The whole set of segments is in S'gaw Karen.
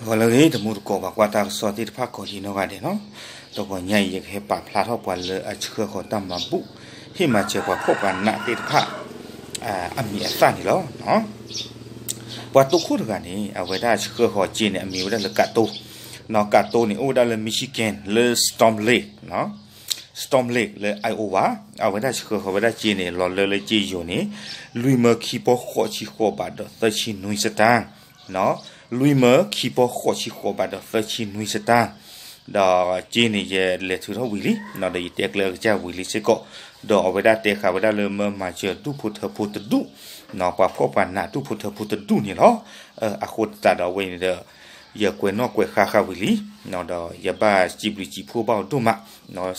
ဂီၤလၢအဂ့ၤ တမူတကိး ပှၤကွၢ်တၢ်ကစီၣ်သ့ၣ်တဖၣ်ကိးဒံနီၢ်ဂၤဒဲးနီၤ, တဂီၤညါအံၤ ယကဟဲပာ်ဖျါထီၣ်ပှၤလၢအဆှၢဃီၤတၢ်မၤဘူၣ် ဟ့ၣ်မၤစၢၤပှၤဖှီၣ်ပှၤနးသ့ၣ်တဖၣ် အမံၤအသၣ်န့ၣ်လီၤ. ပှၤတိခိၣ်တဂၤန့ၣ် အဝဲဒၣ်ဆှၢဃီၤစ့န့ၣ် အမံၤဝဲဒၣ်လၢကးတိ, နီၤ ကးတိန့ၣ် အိၣ်ဝဲဒၣ်လၢ Michigan လၢ Storm Lake, Storm Lake လၢ Iowa, အဝဲဒၣ်ဆှၢဃီၤဝဲဒၣ်စ့န့ၣ် လီၤလၢလၢစ့ယိၤန့ၣ် လွံၢ်မၢခံပီၢ်ဃိးဆံဃိးဘးဒီးသၢဆံနွံစတၢၢ်, လွံၢ်မၢခံပီၢ်ဃိးဆံဃိးဘးဒီးသၢဆံနွံစတၢၢ်, ဒီးစ့န့ၣ် ယလဲၤထုးထီၣ်ဝံၤလံ, ဒီးယတဲကျၢၤအကစၢ်ဝံၤလံစ့ၢ်ကီး, ဒီးအဝဲဒၣ်တဲဃာ်ဝဲဒၣ်လၢမၢမၤစၢၤဒူၣ်ဖိထၢဖိတဒူၣ်, ပှၤဖှီၣ်ပှၤနးဒူၣ်ဖိထၢဖိတဒူၣ်န့ၣ်လီၤ. အဃိသတးဒီးအဝဲန့ၣ်ဒီး ယကွဲးနီၣ်ကွဲးဃါဃာ်ဝံၤလံ, ဒီးယဘၣ်စံးဘျုးစံးဖှိၣ်ဘၣ်အီၤဒိၣ်မး,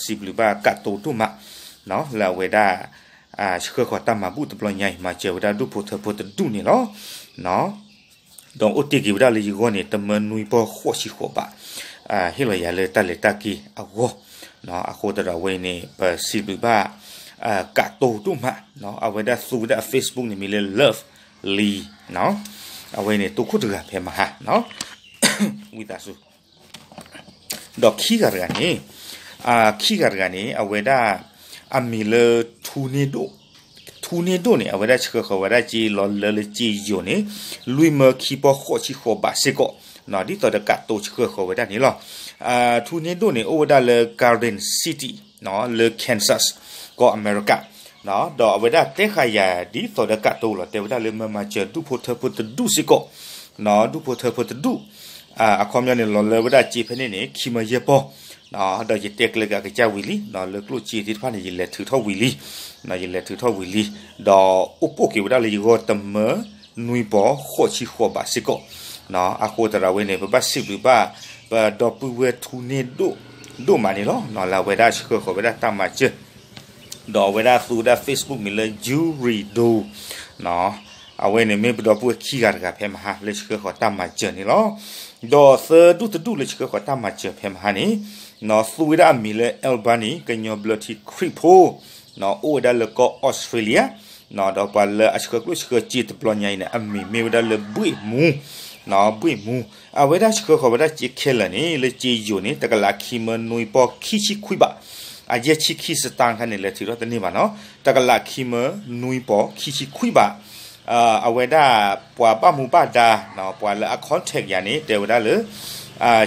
စံးဘျုးဘၣ်ကးတိဒိၣ်မး, လၢအဝဲဒၣ် ဆှၢဃီၤတၢ်မၤဘူၣ်တဘျီညါအံၤ မၤစၢၤဝဲဒၣ်ဒူၣ်ဖိထၢဖိတဒူၣ်န့ၣ်လီၤ. ဒီးအိၣ်တ့ၢ်က့ၤဝဲဒၣ်လၢယဂီၢ်န့ၣ် တမၢနွံပီၢ်ဃိးဆံဃိးဘး, ဟ့ၣ်လီၤယၤလၢတၢ်လဲၤတၢ်က့ၤအဂီၢ်, အဃိသတးဒီးအဝဲန့ၣ် ပစံးဘျုးဘၣ် ကးတိဒိၣ်မး, အဝဲဒၣ်သူဝဲဒၣ်အ Facebook န့ၣ်မံၤလၢ Love Lee, အဝဲန့ၣ် တိခိၣ်တဂၤဖဲမဟါ ဝံသးစူၤ ဒီးခံဂၤတဂၤန့ၣ်, ခံဂၤတဂၤန့ၣ် အဝဲဒၣ် အမံၤလၢ ထူန့ၢ်ဒိၣ်, ထူန့ၢ်ဒိၣ်န့ၣ် အဝဲဒၣ်ဆှၢဃီၤဝဲဒၣ်စ့လီၤလၢလၢစ့ယိၤန့ၣ် လွံၢ်မၢခံပီၢ်ဃိးဆံဃိးဘးစ့ၢ်ကီး, ဒ်သိးဒီးကးတိဆှၢဃီၤဝဲဒၣ်န့ၣ်လီၤ. ထူန့ၢ်ဒိၣ်န့ၣ် အိၣ်ဝဲဒၣ်လၢ Garden City လၢ Kansas ကီၢ်အမဲရကၤ, ဒီးအဝဲဒၣ်တဲဃာ်ယၤဒ်သိးဒီးကးတိလီၤ တဲဝဲဒၣ်လၢမၢမၤစၢၤဒူၣ်ဖိထၢဖိတဒူၣ်စ့ၢ်ကီး, ဒူၣ်ဖိထၢဖိတဒူၣ်, အခီပညီန့ၣ် လီၤလၢဝဲဒၣ်စ့ဖဲန့ၣ်န့ၣ် ခံမၢယဲၢ်ပီၢ်, ဒီးယတဲကျၢၤက့ၤအကစၢ်ဝံၤလံ, လၢကျိၣ်စ့သ့ၣ်တဖၣ်န့ၣ် ယလဲၤထုးထီၣ်ဝံၤလံ, ယလဲၤထုးထီၣ်ဝံၤလံ, ဒီးအိၣ်ပိာ်က့ၤဝဲဒၣ်လၢယဂီၢ်တမၢနွံပီၢ်ဃိးဆံဃိးဘးစ့ၢ်ကီး, အဃိသတးဒီးအဝဲန့ၣ် ပဘၣ်စံးဘျုးဘၣ် ပဒီပုၢ်ဝဲၢ်ထူန့ၢ်ဒိၣ်ဒိၣ်မးန့ၣ်လီၤ, လၢအဝဲဒၣ်ဆှၢဃီၤဝဲဒၣ်တၢ်မၤစၢၤ ဒီးအဝဲဒၣ်သူဝဲဒၣ် Facebook မံၤလၢ Jewelry Do, အဝဲန့ၣ်မ့ၢ်ပဒီပုၢ်ဝဲၢ်ခံဂၤတဂၤဖဲမဟါ လၢဆှၢဃီၤတၢ်မၤစၢၤန့ၣ်လီၤ. ဒီးသၢဒူၣ်တဒူၣ်လၢဆှၢဃီၤတၢ်မၤစၢၤဖဲမဟါန့ၣ်, သူဝဲဒၣ်အမံၤလၢ Albany ကညီဘျၢထံခရံာ်ဖိ အိၣ်ဝဲဒၣ်လၢကီၢ်အီစထြ့လယါ, ဒီးပှၤလၢအဆှၢကျိၣ်ဆှၢစ့တဘျီညါအံၤန့ၣ် အမံၤမ့ၢ်ဝဲဒၣ်လၢ ဘှ့ၣ်မူ, ဘှ့ၣ်မူ, အဝဲဒၣ်ဆှၢဃီၤဝဲဒၣ်စ့ခဲလၢာ်န့ၣ် လၢစ့ယိၤန့ၣ် တကလးခံမၢနွံပီၢ်ခံဆံခွံဘး, အယဲၢ်ဆံခံစတၢၢ်ခါန့ၣ် လဲၤထုးထီၣ်တန့ၢ်ဘၣ်နီၤ, တကလးခံမၢနွံပီၢ်ခံဆံခွံဘး, အဝဲဒၣ်ပှၤဘၣ်မူဘၣ်ဒါ, ပှၤလၢအ contact ယၤန့ၣ် တဲဝဲဒၣ်လၢ စ့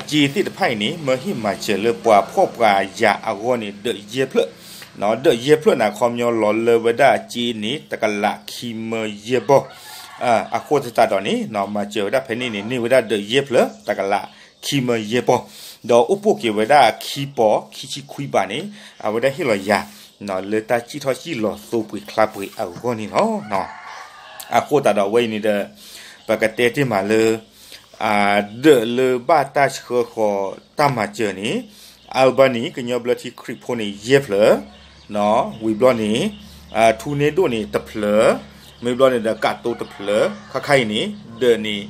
သ့ၣ်တဖၣ်အံၤန့ၣ် မၢဟ့ၣ်မၤစၢၤလၢပှၤဖှီၣ်ပှၤယာ်အဂီၢ်န့ၣ် ဒၢးယဲၢ်ဖျၢၣ်, ဒၢးယဲၢ်ဖျၢၣ်န့ၣ် အခီပညီလီၤလၢဝဲဒၣ်စ့န့ၣ် တကလးခံမၢယဲၢ်ပီၢ်, အဃိသတးဒီးန့ၣ် မၤစၢၤဝဲဒၣ်ဖဲန့ၣ်န့ၣ် န့ၢ်ဝဲဒၣ်ဒၢးယဲၢ်ဖျၢၣ် တကလးခံမၢယဲၢ်ပီၢ်, ဒီးအိၣ်ပိာ်က့ၤဝဲဒၣ်ခံပီၢ်ခံဆံခွံဘးန့ၣ် အဝဲဒၣ်ဟ့ၣ်လီၤယၤ လၢတၢ်စံၣ်ထီၣ်စံၣ်လီၤသိပှ့ၤချါပှ့ၤအဂီၢ်န့ၣ်လီၤ. အဃိသတးဒီးအဝဲအံၤန့ၣ်ဒီး ပကတဲတ့ၢ်မးလၢ ဒၢးလၢဘၣ်တၢ်ဆှၢဃီၤတၢ်မၤစၢၤန့ၣ် Albany ကညီဘျၢထံခရံာ်ဖိန့ၣ် ယဲၢ်ဖျၢၣ်, ဝံၤဘျီန့ၣ် ထူန့ၢ်ဒိၣ်န့ၣ်တဖျၢၣ်, မ့ၢ်ဘျီန့ၣ်ဒီးကးတိတဖျၢၣ်, ခါခါအံၤန့ၣ် ဒၢးန့ၣ်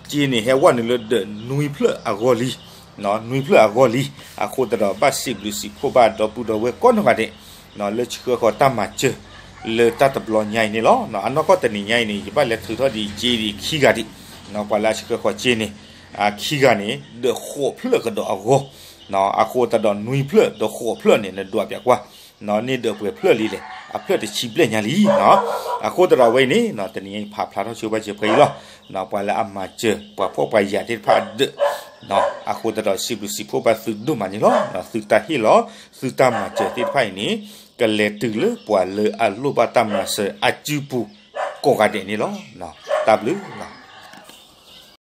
စ့န့ၣ်ဟဲဝဲနုာ်လၢဒၢးနွံဖျၢၣ်အဂီၢ်လံ, နွံဖျၢၣ်အဂီၢ်လံ, အဃိသတးဒီးဘၣ်စံးဘျုးစံးဖှိၣ်ဘၣ်ဒီပုၢ်ဒီဝဲၢ်ကိးနီၢ်ဂၤဒဲး လၢဆှၢဃီၤတၢ်မၤစၢၤ လၢတၢ်တဘျီညါအံၤန့ၣ်လီၤ. အနီၢ်ကီၢ်တနံၤညါအံၤန့ၣ် ယဘၣ်လဲၤထုးထီၣ်ဒံးစ့ဒံးခံဂၤဒံး, ပှၤလၢအဆှၢဃီၤစ့န့ၣ် ခံဂၤန့ၣ် ဒၢးဃိးဖျၢၣ်ကဒီးအဂီၢ်, အဃိသတးဒီးနွံဖျၢၣ်ဒီးဃိးဖျၢၣ်န့ၣ် နဒွးပျးကွၢ် န့ၢ်ဒၢးပှဲၤဖျၢၣ်လံလဲၣ်, အဖျၢၣ်တဆံဘျဲၣ်ညါလံ. အဃိသတးဒီးအဝဲအံၤန့ၣ် တနံၤအံၤဖးဖျါထီၣ်ဆိပာ်စၢၤဖဲအံၤလီၤ. ပှၤလၢအမၤစၢၤ ပှၤဖှီၣ်ပှၤယာ်သ့ၣ်တဖၣ်အဒၢး, အဃိသတးဒီးစံးဘျုးစံးဖှိၣ်ဘၣ်သုဒိၣ်မးန့ၣ်လီၤ. သုတၢ်ဟ့ၣ်လီၤ သုတၢ်မၤစၢၤသ့ၣ်တဖၣ်အံၤန့ၣ် ကလဲၤတုၤလၢပှၤလၢအလိၣ်ဘၣ်တၢ်မၤစၢၤအစုပူၤကိးဂၤဒဲးန့ၣ်လီၤ. တၢ်ဘျုး